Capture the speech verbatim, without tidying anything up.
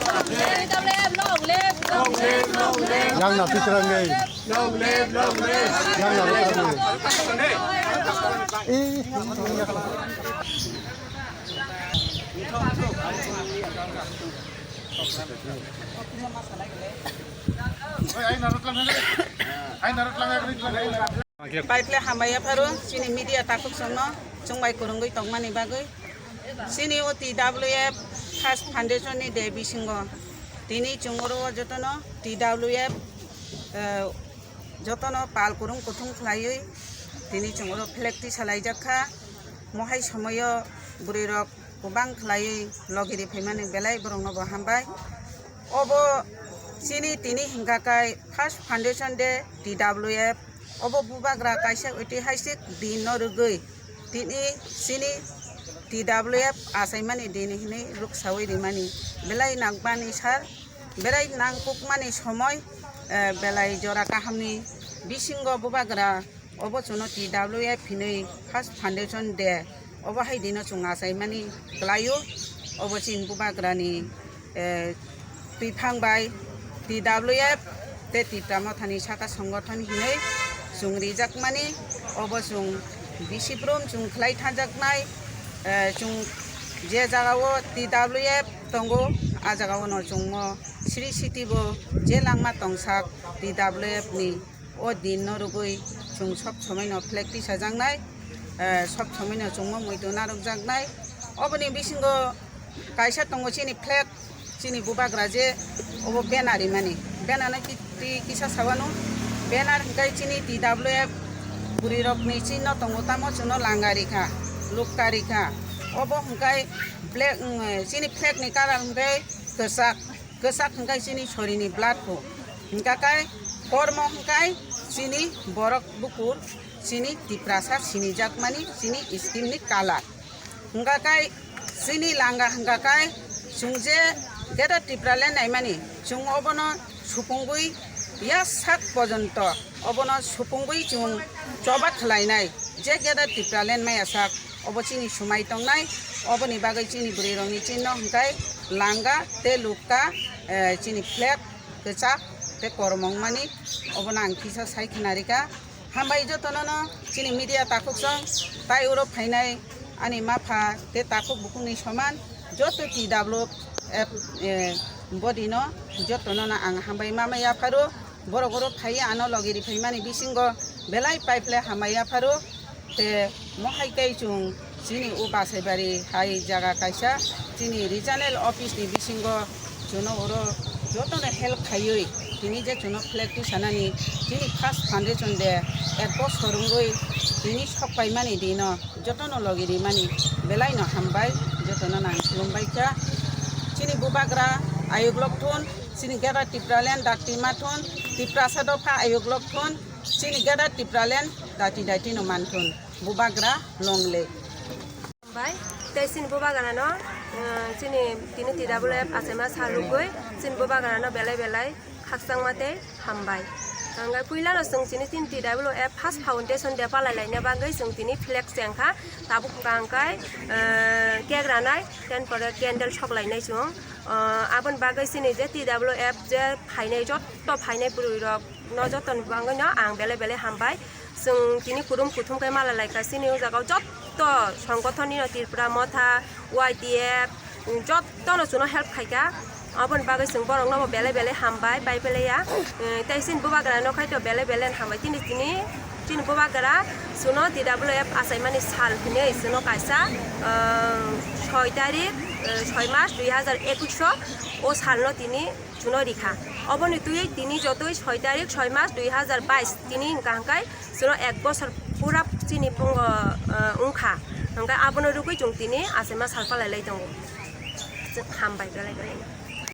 Long live, long live, long live. Yang na pitrang ngai. Long live, long live. Yang na pitrang ngai. Eh, Pai phle hambai yapharo chini media takhuk chwngno chwngbai kwrwngwi tongmani bagwi. Chini o T W F First Foundation ni de bisingo tini chwng oro jotono T W F, eh, jotono pal kwrwng kuthum khlaiwi tini chwng oro flag tisa laijak kha. Mohai somoio bwrwirok kwbang khlaiwi logiri phaimani belai borokno bo hambai. Obo chini tini hwnkha khe First Foundation Day T W F. Obo bubagra kaisa oitihasik din no rwgwi tini chini T W F achaimani din hinwi rwksawi rimani belai nangmani sar, belai nangkukmani somoi, eh, belai jora kahamni bisingo bubagra obo chwngno T W F hinwi First Foundation Day obo hai dino chwng achaimani kwlaio. Obo chini bubagrani, eh, twiphang bai T W F tei Tipra Mothani saka songothon hinwi chwng rijakmani. Obo chwng bisi brum chwng khlai thanjaknai, eh, chwng je jagao T W F tongo, a jagao no chwngmo Sri City bo je langma tongsak T W F ni o din no rwgwi chwng sob somoi no flag tisajaknai, eh, sob somoi no chwngmo muitu narwkjaknai. Oboni bisingo kaisa tongo chini flag, chini bubagra je obo banner rimani. Banner no ki-, ki-, kisa sawano. Banner hwnkhe chini T W F bwrwi rokni chinno tongo, tamo chwngno langa rikha, lukka rikha. Obo hwnkhe black, mm, chini flag ni colour hwnkhe kwchak. Kwchak hwnkhe chini sorini blood bo. Hwnkha khe kormo hwnkhe chini borok bukur, chini Tiprasa sinijakmani chini skin ni colour. Hwnkha khe chini langa hwnkha khe chwng je Greater Tipraland naimani, chwng obono supungwi yasak pojonto obono supungwi chwng choba khlainai je Greater Tipraland maya sak. Obo chini swmai tongnai, oboni bagwi chini bwrwi rokni chinno hwnkhe langa tei lukka, eh, chini flag kwchak tei kormo wngmani, obono ang kisa sai khna rikha. Hambai jotono no chini media takhuk song tai oro phainai ani mapha tei takhuk bukhukni soman joto T W F, eh, body no jotono no ang hambai ma ma yapharo. Borok oro phaiya ano logi ri phaimani bisingo belai pipe le hamai yapharo. Te mohai kai chwng chini o Basaibari hai jaga kaisa chini regional office ni bisingo chwngno oro jotono help khaiwi tini je chwngno flag tisanani chini first foundation de ek bosor wngwi tini sok paimani dino jotono logi rimani belai no hambai, jotono nang khulumbai kha. Chini bubagra ayuk lok thun, chini Greater Tipraland dakti ma thun, Tiprasa dopha ayuk lok thun, chini Greater Tipraland dati dati no man thun. Bubagra long live. Bai, tei chini bubagra no, eh, chini tini T W F achaima sa rwgwi, chini bubagra no belai belai khakchangma tei hambai. Hwnkhai puilano chwng chini tini T W F First Foundation Day palai laina bagwi chwng tini flag chengkha. Tabuk hwnkha hwnkhe, eh, cake ranai, ten pore candle sok lainai chwng. Eh, aboni bagwi chini je T W F je phainai, jotto phainai bwrwi rok no jotoni bagwi no ang belai belai hambai. Chwng tini kurum kuthum khe mala lai kha, chini o jaga o jotto songgothon ni no Tripura Motha, Y T F, jotto no chwngno help khai kha. Aboni bagwi chwng borok no bo belai belai hambai, pai belai ya. Eh, tei chini bubagra no khai to belai belai hambai. Tini, tini, chini bubagra Chuno T W F achaimani sal hinwi chuno kaisa, ah, soi tarik, ah, soi mas dui hazar ekush o, o salno tini chuno rikha. Oboni twiwi tini jotoi soi tarik soi mas dui hazar bais tini hwnkha hwnkhe chuno ek bosor pura chini phungo, ah, wngkha. Hwnkhe abono rwgwi chwng tini achaima sal palai lai tongo. Hambai belai belai.